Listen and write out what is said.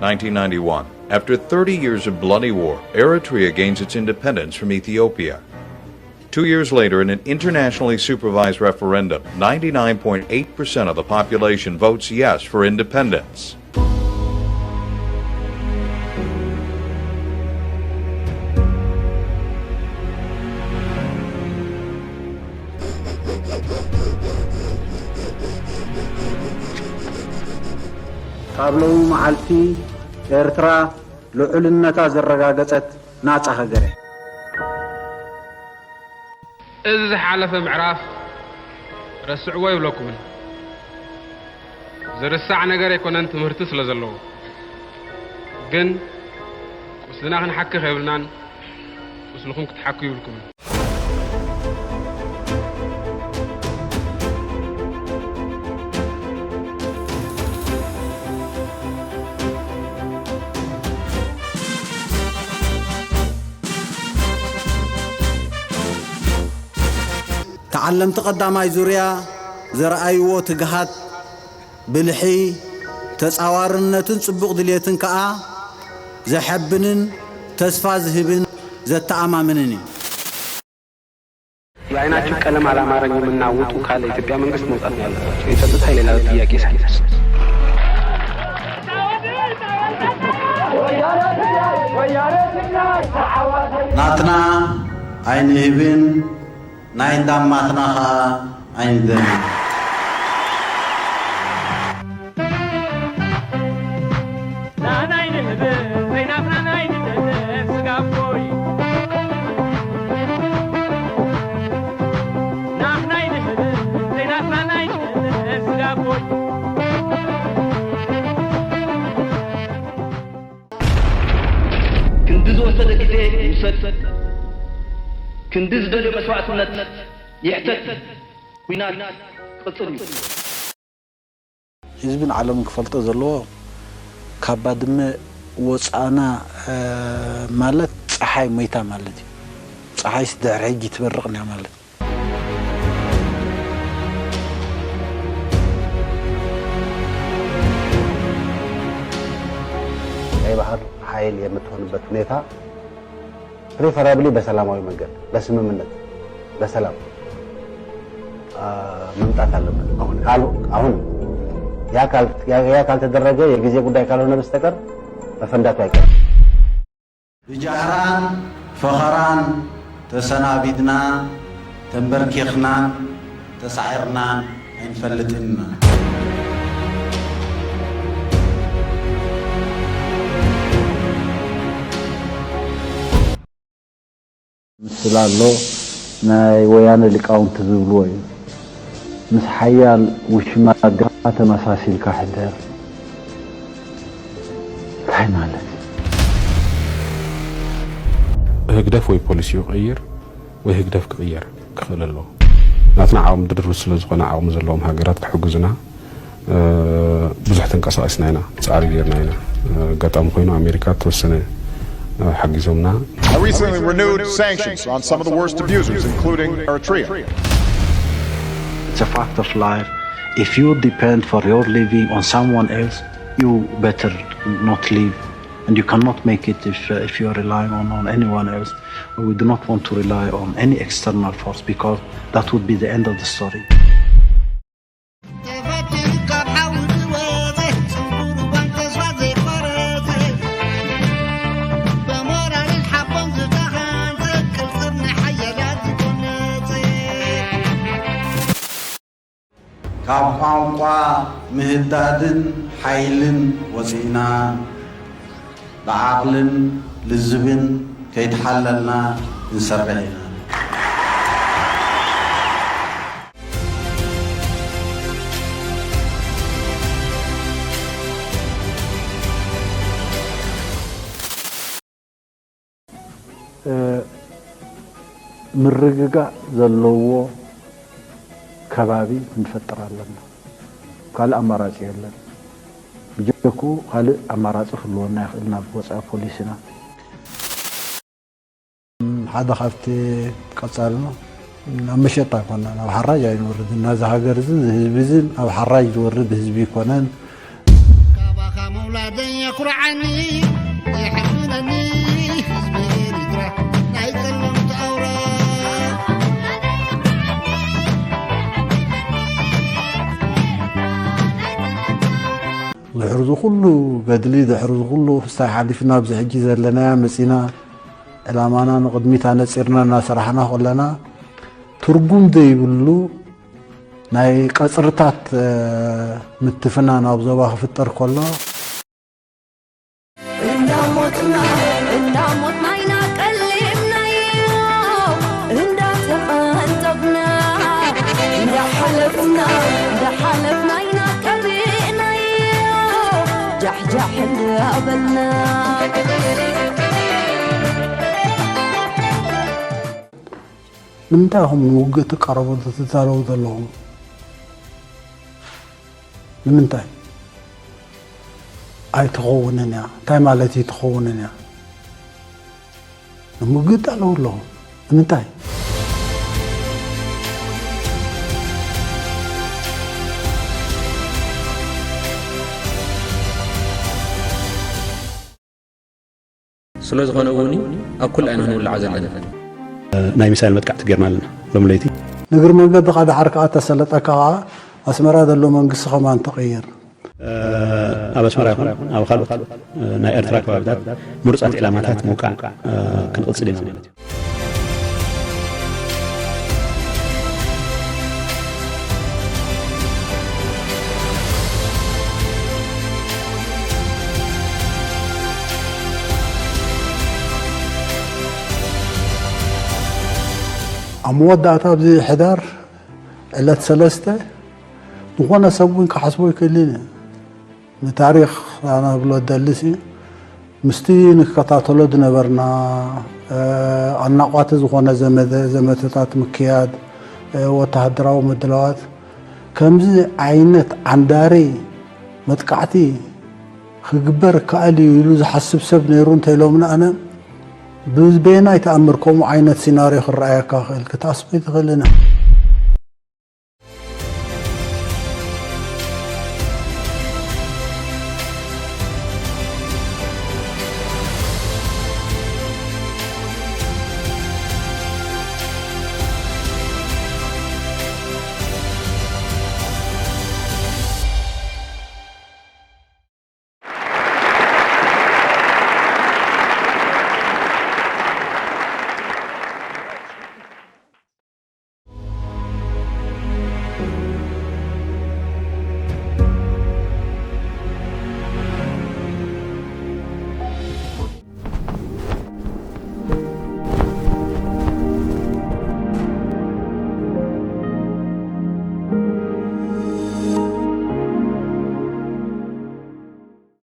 nineteen ninety-one, after thirty years of bloody war, Eritrea gains its independence from Ethiopia. Two years later, in an internationally supervised referendum, ninety-nine point eight percent of the population votes yes for independence. ካብ ሎሚ መዓልቲ ኤርትራ ልዑልነታ ዘረጋገጸት ናጻ ሃገር እያ። እዚ ዝሓለፈ ምዕራፍ ረስዕዎ ኣይብለኩምን። ዝርሳዕ ነገር ኣይኮነን ትምህርቲ ስለ ዘለዎ። ግን ቁስልና ክንሓኪ ከይብልናን ቁስልኹም ክትሓኩ ይብልኩምን። ተዓለምቲ ቀዳማይ ዙርያ ዘርኣይዎ ትግሃት፣ ብልሒ፣ ተጻዋርነትን ጽቡቕ ድልየትን ከኣ ዘሐብንን ተስፋ ዝህብን ዘተኣማምንን እዩ። የአይናችሁ ቀለም አላማረኝምና ውጡ ካለ የኢትዮጵያ መንግስት መውጣት ነው ያለባቸው። የጸጥታ የሌላ ጥያቄ ሳይነሳ ናትና ኣይንህብን ናይ እንዳማትና ኸኣ ኣይንደልን። ክንዲ ዝወሰደ ግዜ ይውሰድ፣ ክንዲ ዝደልዮ መስዋእትነት ይሕተት፣ ኲናት ክቕጽል እዩ። ህዝብን ዓለምን ክፈልጦ ዘለዎ ካብ ባድመ ወፃእና ማለት ፀሓይ ሞይታ ማለት እዩ። ፀሓይስ ድሕሪ ሕጂ ትበርቕ እንያ ማለት እዩ። ቀይ ባህር ኃይል የምትሆንበት ሁኔታ preferably በሰላማዊ መንገድ በስምምነት በሰላም መምጣት አለበት። አሁን አሁን ያ ካልተደረገ የጊዜ ጉዳይ ካልሆነ በስተቀር መፈንዳቱ አይቀርም። ብጃህራን ፈኸራን ተሰናቢድና ተንበርኪኽናን ተሳዒርናን ኣይንፈልጥን ኢና። ምስላ ኣሎ ናይ ወያነ ሊቃውንቲ ዝብልዎ እዩ። ምስ ሓያል ውሽማ ኣዴኻ ተመሳሲልካ ሕደር። እንታይ ማለት እዩ? ህግደፍ ወይ ፖሊሲኡ ይቕይር ወይ ህግደፍ ክቕየር ክኽእል ኣለዎ። ናትና ዓቕሚ ድርብ ስለ ዝኾነ ዓቕሚ ዘለዎም ሃገራት ክሕግዙና ብዙሕ ተንቀሳቒስና ኢና፣ ጻዕሪ ጌርና ኢና። ኣጋጣሚ ኮይኑ ኣሜሪካ ተወሰነ ሓጊዞምና። I recently renewed sanctions on some of the worst abusers, including Eritrea. It's a fact of life. If you depend for your living on someone else, you better not live. And you cannot make it if, uh, if you are relying on, on anyone else. We do not want to rely on any external force because that would be the end of the story. ካብ ቋንቋ ምህዳድን ሓይልን ወፂእና ብዓቕልን ልዝብን ከይተሓለልና ክንሰርሕ ኢና። ምርግጋእ ዘለዎ ከባቢ ክንፈጥር ኣለና። ካልእ ኣማራጺ የለን። ብጀክኡ ካልእ ኣማራጺ ክህልወና ይኽእል ናብ ወጻኢ ፖሊሲና። ሓደ ካብቲ ቀጻልና ኣብ መሸጣ ኣይኮናን፣ ኣብ ሓራጅ ኣይንወርድን። ናዚ ሃገር እዚ፣ እዚ ህዝቢ እዚ ኣብ ሓራጅ ዝወርድ ህዝቢ ኣይኮነን። ኩርዓኒ የሕርነኒ ህዝቢ ኤርትራ ናይ ጸለምቲ ኣውራ። ድሕሪ እዚ ኩሉ ገድሊ፣ ድሕሪ እዚ ኩሉ ፍስሃ ሓሊፍና ኣብዚ ሕጂ ዘለናያ መጺና፣ ዕላማና ንቕድሚት ኣነጺርና እናሰራሕና ከለና፣ ትርጉም ዘይብሉ ናይ ቀጽርታት፣ እ፣ ምትፍናን ኣብ ዞባ ክፍጠር ከሎ፣ እንዳሞትና እንዳሞትና ኢና ቀሊብናዮ፣ እንዳተቐንጠብና እንዳሓለፍና እንዳሓለፍና ኢና ቀቢእናዮ፣ ጃሕጃሕ እንዳበልና። ንምንታይ ኢኹም ንውግእ ትቃረቡ ትዛረቡ ዘለኹም? ንምንታይ? ኣይትኸውንን እያ። እንታይ ማለት እዩ ትኸውንን እያ? ንምውግእ ትዳለዉ ኣለኹም። ንምንታይ? ስለ ዝኾነ እውን እዩ ኣብ ኩሉ ኣይና ንውላዓ ዘለና። ናይ ሚሳይል መጥቃዕቲ ጌርና ኣለና ሎሚ ለይቲ። ንእግሪ መንገድኻ ደሓር ከኣ ተሰለጠካ ከኣ ኣስመራ ዘሎ መንግስቲ ከማን ትቕይር። ኣብ ኣስመራ ይኹን ኣብ ካልኦት ናይ ኤርትራ ከባቢታት ምሩጻት ዕላማታት ምውቃዕ ክንቕጽል ኢና ማለት እዩ። ኣብ መወዳእታ ኣብዚ ሕዳር ዕለት ሰለስተ ዝኾነ ሰብ እውን ክሓስቦ ኣይክእልን እዩ። ንታሪኽ ኣነ ክብሎ ዝደሊ ሲ ምስቲ ንከታተሎ ዝነበርና ኣድናቋቲ ዝኾነ ዘመተ ዘመተታት ምክያድ ወተሃደራዊ ምድላዋት ከምዚ ዓይነት ዓንዳሪ መጥቃዕቲ ክግበር ይከኣል እዩ ኢሉ ዝሓስብ ሰብ ነይሩ እንተኢሎምኒ ኣነ ብበየናይ ተኣምር ከምኡ ዓይነት ሲናርዮ ክረኣየካ ክእል ክትኣስቦ ኣይትኽእልን ኢኻ።